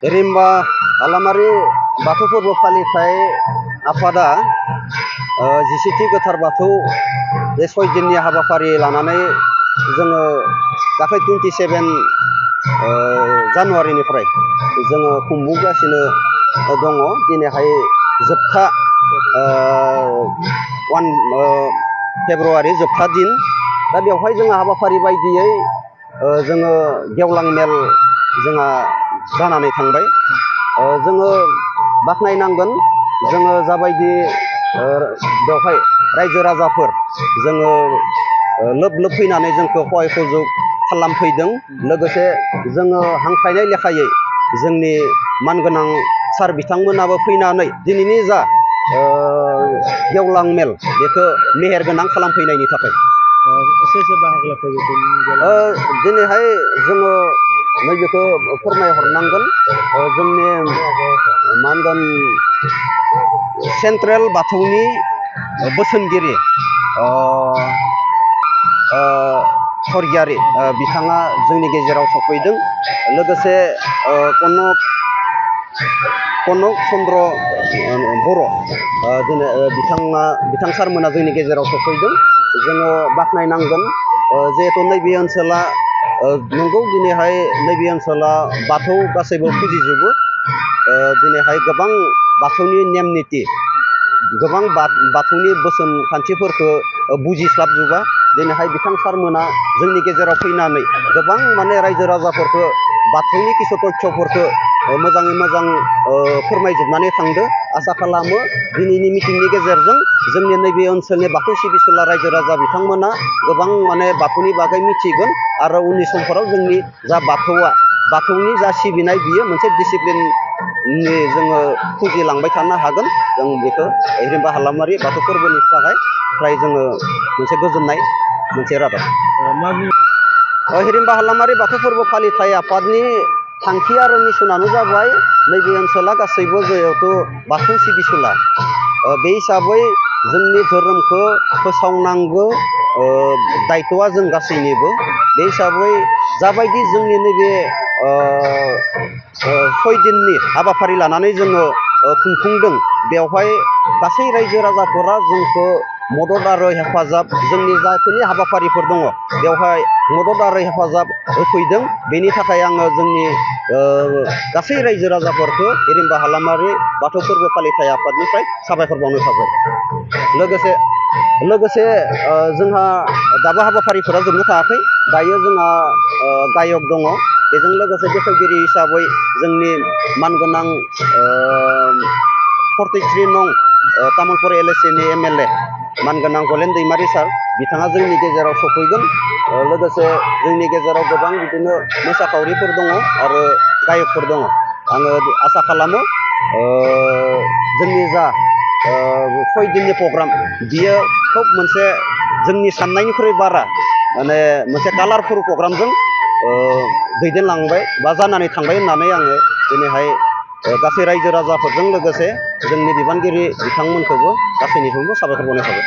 हिरिम्बा हालामारि बाथौ फोरबो फालिथाय आफादा जिसेथि गोथार बाथौ बे 6 दिननि हाबाफारि लानानै जोङो दाख्लै 27 जानुवारिनिफ्राय जोङो खुंबोगासिनो दङ। दिनैहाय जोबथा 1 फेब्रुवारि जोबथा दिन। दा बेवहाय जोङो हाबाफारि बायदियै जोङो गेवलां मेल जोंहा जानानै थांबाय। जोङो बाख्नायनांगोन जोङो जाबायदि बेवहाय रायजो राजाफोर जोङो लोब लोब फैनानै जोंखौ सहाय सुजुग खालामफैदों। लोगोसे जोङो हांख्रायनाय लेखायै जोंनि मानगोनां सार बिथांमोनाबो फैनानै दिनैनि जा गेवलां मेल बेखौ मेहेरगोनां खालामफैनायनि थाखाय दिनैहाय जोङो नैबेखौ फोरमायहरनांगोन जोंनि मा होनगोन सेन्ट्रेल बाथौनि बोसोनगिरि सरगियारि बिथाङा जोंनि गेजेराव सफैदों। लोगोसे कनक चन्द्र बर' दिनै बिथां सारमोना जोंनि गेजेराव सफैदों। जोङो बाख्नायनांगोन जिहेथु नैबे ओनसोला नंगौ दिनैहाय नैबे ओनसोला बाथौ गासैबो फुजिजोबो। दिनैहाय गोबां बाथौनि नेम निथि गोबां बाथौनि बोसोन खान्थिफोरखौ बुजिस्लाबजोबा। दिनैहाय बिथां सारमोना जोंनि गेजेराव फैनानै गोबां माने रायजो राजाफोरखौ बाथौनि किसु तथ्यफोरखौ मोजाङै मोजां फोरमायजोबनानै थांदो। आसा खालामो दिनैनि मिटिंनि गेजेरजों जोंनि नैबे ओनसोलनि बाथौ सिबिसुला रायजो राजा बिथांमोना गोबां माने बाथौनि बागै मिथिगोन आरो उननि समफोराव जोंनि जा बाथौनि जा सिबिनाय बियो मोनसे डिसिप्लिननि जोङो फुजिलांबाय थानो हागोन। जों बेखौ हिरिम्बा हालामारि बाथौ फोरबोनि थाखाय जोङो मोनसे गोजोननाय मोनसे रादाब। हिरिम्बा हालामारि बाथौ फोरबो फालिथाय आफादनि थांखि आरो मिसनानो जाबाय नैबे ओनसोला गासैबो जिहेथु बाथौ सिबिसुला बे हिसाबै जोंनि धोरोमखौ फोसावनांगौ दायथ'आ जों गासैनिबो। बे हिसाबै जाबायदि जोंनि नैबे 6 दिननि हाबाफारि लानानै जोङो खुंफुंदों बेवहाय गासै रायजो राजाफोरा जोंखौ मदद आरो हेफाजाब जोंनि जाखिनि हाबाफारिफोर दङ बेवहाय मदद आरो हेफाजाब होफैदों। बेनि थाखाय आङो जोंनि गासै रायजो राजाफोरखौ हिरिम्बा हालामारि बाथौ फोरबो फालिथाय आफादनिफ्राय साबायखर बावनाय थाबाय। लोगोसे जोंहा दाबो हाबाफारिफोरा जोबनो थाङाखै। दायो जोंहा गायक दङ। बेजों लोगोसे बेखेवगिरि हिसाबै जोंनि मानगोनां 43 नं तामुलपुर LAC नि MLA मानगोनां गलेन दैमारि सार बिथाङा जोंनि गेजेराव सफैगोन। लोगोसे जोंनि गेजेराव गोबां बिदिनो मोसाखावरिफोर दङ आरो गायकफोर दङ। आङो आसा खालामो जोंनि जा 6 दिननि प्रग्राम बियो खोब मोनसे जोंनि साननायनिख्रुइ बारा माने मोनसे कालारफुल प्रग्रामजों दैदेनलांबाय बा जानानै थांबाय होननानै आङो दिनैहाय गासै रायजो राजाफोरजों लोगोसे जोंनि बिबानगिरि बिथांमोनखौबो गासैनिफ्रायबो साबायखर बावनाय थाबाय।